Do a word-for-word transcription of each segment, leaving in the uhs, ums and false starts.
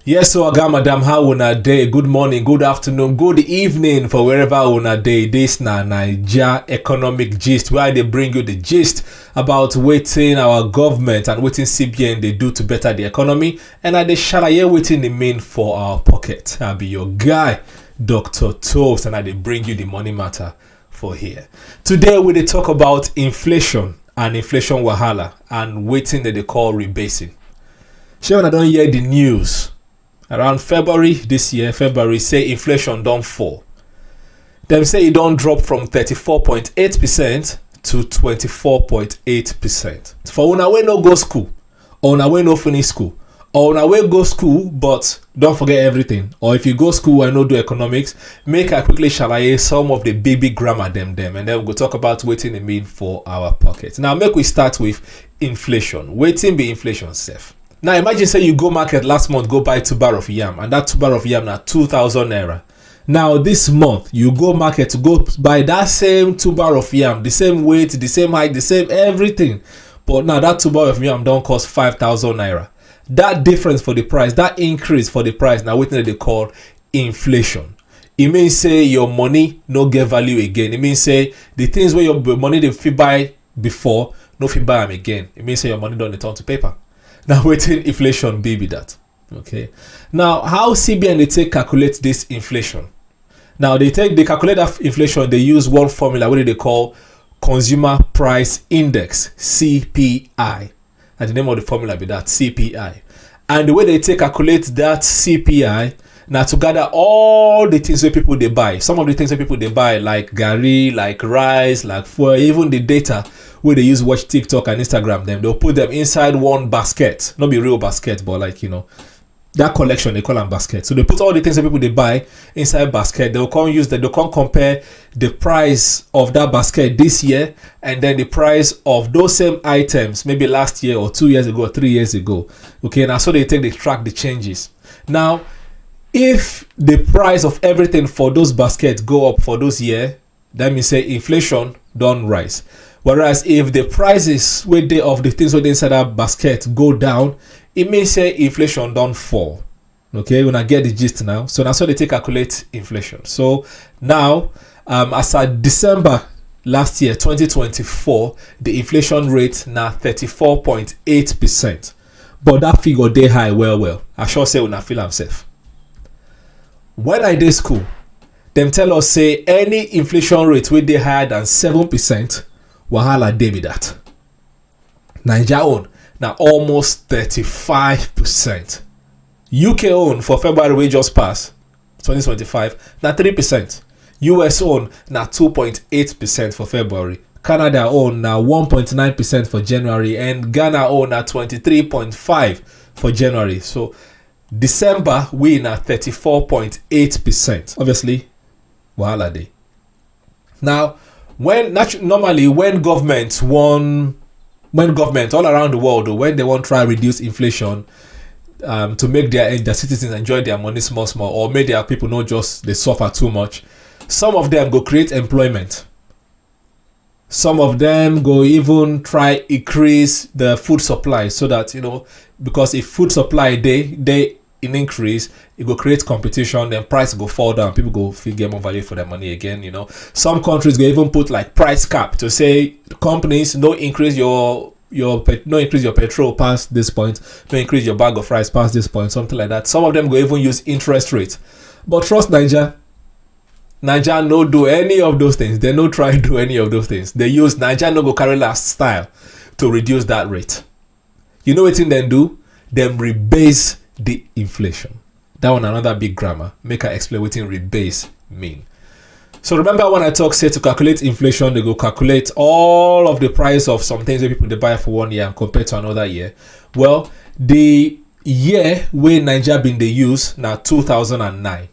Yes, so oga, madam, how una dey? Good morning, good afternoon, good evening for wherever una dey. This na Naija Economic Gist, where I dey bring you the gist about wetin our government and wetin C B N dey do to better the economy, and I dey shalaye wetin e mean for our pocket. I be your guy, Doctor Toast, and I dey bring you the money matter for here. Today we dey talk about inflation and inflation wahala and wetin dem dey call rebasing. Shey una don hear the news? Around February this year, February, say inflation don fall. Dem say e don drop from thirty-four point eight percent to twenty-four point eight percent. For una wey no go school, or una wey no finish school, or una wey go school but don forget everything, or if you go school and no do economics, make I quickly shalaye some of the big big grammar dem dem, and then we go talk about wetin e mean for our pocket. Now, make we start with inflation. Wetin be inflation sef? Now, imagine say you go market last month, go buy tuber of yam, and that tuber of yam na two thousand naira. Now, this month, you go market, go buy that same tuber of yam, the same weight, the same height, the same everything. But now, that tuber of yam don cost five thousand naira. That difference for the price, that increase for the price, na wetin dem dey call inflation. E mean say your money no get value again. E mean say the things wey your b-, money dey fit buy before, no fit buy am again. E mean say your money don dey turn to paper. Na wetin inflation be, be that. Okay. Now, how C B N dey take calculate this inflation? Now, they take, they calculate that inflation, they use one formula wey dem dey call Consumer Price Index, C P I. And the name of the formula be that, C P I. And the way dem take calculate that C P I na to gather all the things wey people dey buy. Some of the things wey people dey buy, like garri, like rice, like fuel, even the data wey dem use watch TikTok and Instagram dem, they'll put them inside one basket. Not be real basket, but, like, you know, that collection, dem call am basket. So dem put all the things wey people dey buy inside basket. They'll come use that, they'll come compare the price of that basket this year and then the price of those same items maybe last year or two years ago or three years ago. Okay, na so dem take dey track the changes. Now, if the price of everything for those baskets go up for those year, that means say inflation don rise. Whereas if the prices wey dey of the things wey dey inside that basket go down, e mean say inflation don fall. Okay, una get the gist now. So na so dem take calculate inflation. So now, um, as at December last year, twenty twenty-four, the inflation rate na thirty-four point eight percent. But that figure dey high well well. I sure say una feel am sef. When I dey school, dem tell us say any inflation rate wey dey higher than seven percent, wahala dey be that. Naija own na almost thirty-five percent. U K own for February wey just pass, twenty twenty-five, na three percent. U S own na two point eight percent for February. Canada own na one point nine percent for January, and Ghana own na twenty-three point five for January. So December, we na thirty-four point eight percent. Obviously, wahala dey. Now, when natu-, normally when government wan, when government all around the world, when they wan try reduce inflation, um, to make their, their citizens enjoy their money small small, or make their people no just dey suffer too much, some of them go create employment. Some of them go even try increase the food supply, so that, you know, because if food supply dey, dey in increase, e go create competition, then price go fall down, people go fit get more value for their money again, you know. Some countries go even put, like, price cap to say companies, no increase your, your pet-, no increase your petrol past this point, no increase your bag of rice past this point, something like that. Some of them go even use interest rate. But trust Naija, Naija no do any of those things. They no try do any of those things. They use Naija no go carry last style to reduce that rate. You know wetin dem do? Dem rebase the inflation. That one another big grammar. Make I explain wetin rebase mean. So remember when I talk say to calculate inflation, they go calculate all of the price of some things that people dey buy for one year and compare to another year. Well, the year wey Naija bin dey use na two thousand and nine.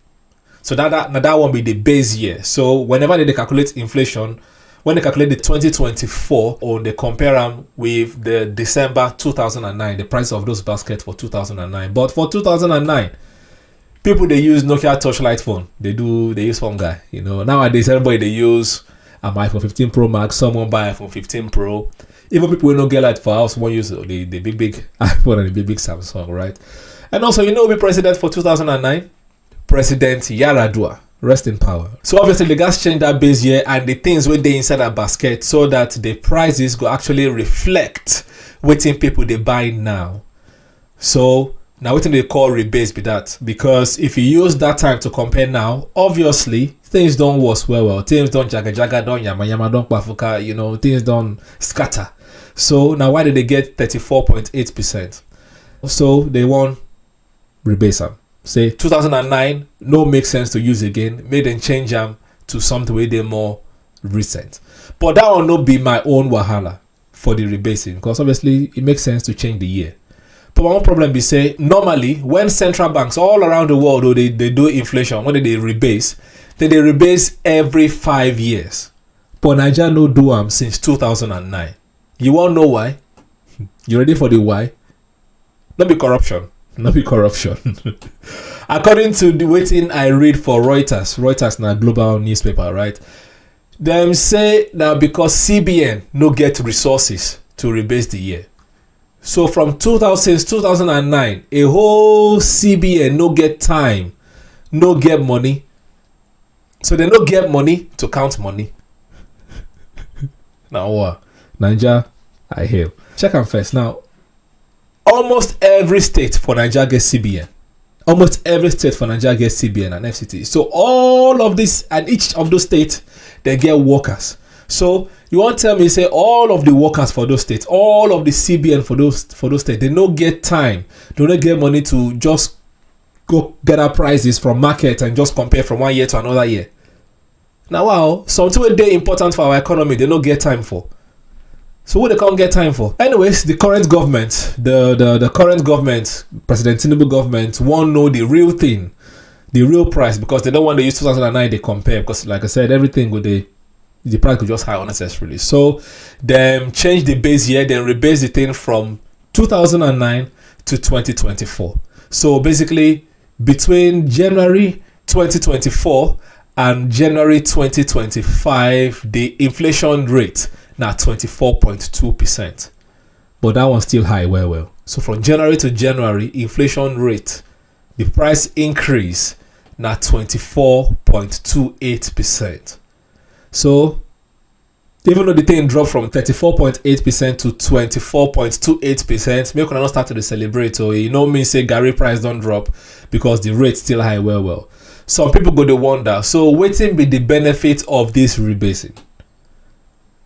So that, that, na that one be the base year. So whenever they dey calculate inflation, when they calculate the twenty twenty-four, or they compare am with the December two thousand and nine, the price of those baskets for two thousand and nine. But for two thousand and nine, people dey use Nokia torchlight phone. They do, they use phone guy. You know, nowadays everybody dey use An iPhone fifteen Pro Max, someone buy iPhone fifteen Pro. Even people who no get light for house won't use the, the big, big iPhone and the big, big Samsung, right? And also, you know, be president for two thousand nine, President Yar'Adua. Rest in power. So obviously, the gas change that base year and the things wey dey inside that basket so that the prices go actually reflect wetin people dey buy now. So now wetin they call rebase be that, because if you use that time to compare now, obviously things don't worse well well. Things don't jaga jaga, don't yama yama, don't pafuka, you know, things don't scatter. So now why did they get thirty-four point eight percent? So they want rebase am. Say two thousand nine no make sense to use again, make dem change am to something wey dey more recent. But that one no be my own wahala for the rebasing, because obviously it makes sense to change the year. But my own problem be say normally when central banks all around the world, oh, they, they do inflation, when they rebase, then they rebase every five years. But Naija no do am since two thousand nine. You wan know why? You ready for the why? No be corruption. No be corruption. According to the wetin I read for Reuters, Reuters na global newspaper, right? Dem say na because C B N no get resources to rebase the year. So from two thousand, since two thousand nine, a whole C B N no get time, no get money. So they no get money to count money. Now what? Naija, I hail. Check am first. Now, almost every state for Naija get C B N. Almost every state for Naija get C B N and F C T. So all of this and each of those states, they get workers. So you wan tell me say all of the workers for those states, all of the C B N for those, for those states, they no get time, they no get money to just go gather prices from market and just compare from one year to another year. Now, wow, something wey dey important for our economy, they no get time for. So what they can't get time for? Anyways, the current government, the, the, the current government, President Tinubu government, wan know the real thing, the real price, because they don't want to use two thousand nine to compare, because like I said, everything go dey, the price could just high unnecessarily. So dem change the base year, then rebase the thing from two thousand nine to twenty twenty-four. So basically, between January twenty twenty-four and January twenty twenty-five, the inflation rate na twenty-four point two percent. But that one still high well well. So from January to January, inflation rate, the price increase na twenty-four point two eight percent. So even though the thing drop from thirty-four point eight percent to twenty-four point two eight percent, make una no start to dey celebrate. So you know me say garri price don drop because the rate still high well well. Some people go dey wonder, so wetin be the benefit of this rebasing?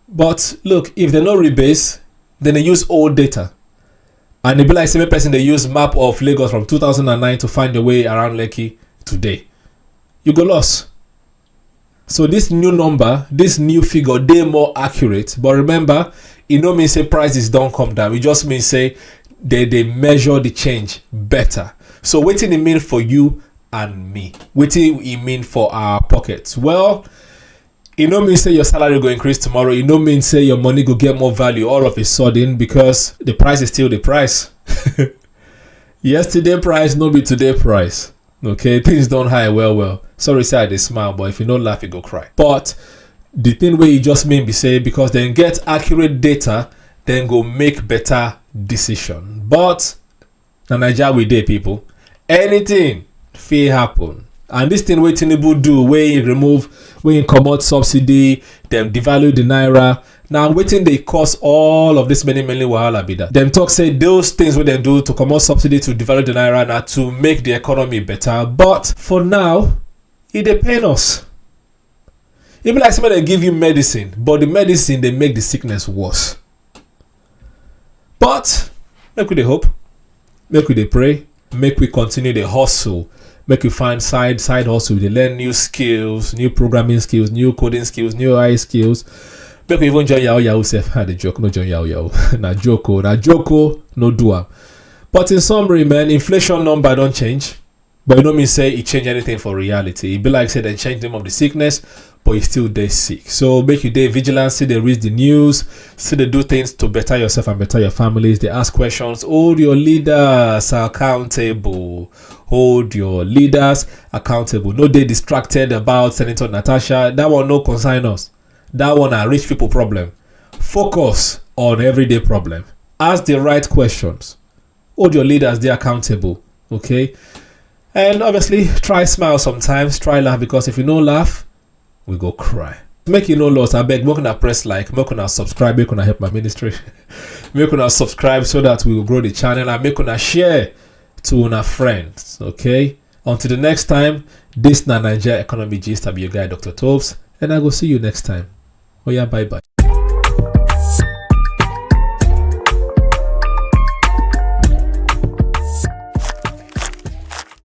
But look, if they no rebase, then they use old data. And e be like say make person dey use map of Lagos from two thousand nine to find the way around Lekki today. You go lost. So this new number, this new figure, they more accurate. But remember, it no mean say prices don't come down. It just means say they, they measure the change better. So wetin e mean for you and me? Wetin e mean for our pockets? Well, e no mean say your salary go increase tomorrow. E no mean say your money go get more value all of a sudden, because the price is still the price. Yesterday price no be today price. Okay, things don't high well well. Sorry say I dey smile, but if you no laugh, you go cry. But the thing wey e just mean be say because dem get accurate data, dem go make better decision. But na Naija we dey, people. Anything fit happen. And this thing wey Tinubu do, wey he remove, wey he comot subsidy, dem devalue the naira, na wetin dey cause all of this many many wahala be that. Dem talk say those things wey dem do to comot subsidy, to devalue the naira, na to make the economy better. But for now, e dey pain us. E be like say make dem give you medicine, but the medicine dey make the sickness worse. But make we dey hope, make we dey pray, make we continue dey hustle, make we find side side hustle, dey learn new skills, new programming skills, new coding skills, new A I skills. Make we even join yahoo yahoo sef. I dey joke, no join yahoo yahoo. Na joke o, na joke o, no do am. But in summary, man, inflation number don change. But e no mean say e change anything for reality. E be like say dem change name of the sickness, but e still dey sick. So make you dey vigilant, still dey read the news, still dey do things to better yourself and better your families. Dey ask questions, hold your leaders accountable. Hold your leaders accountable. No dey distracted about Senator Natasha. That one no concern us. That one na rich people problem. Focus on everyday problem. Ask the right questions. Hold your leaders dey accountable, okay? And obviously, try smile sometimes, try laugh, because if you no laugh, we go cry. Make you no loss, abeg, make una press like, make una subscribe, make una help my ministry. Make una subscribe so that we will grow the channel, and make una share to una friends, okay? Until the next time, this na Naija Economy Gist, I be your guy, Doctor Tobes, and I go see you next time. Oya, bye bye.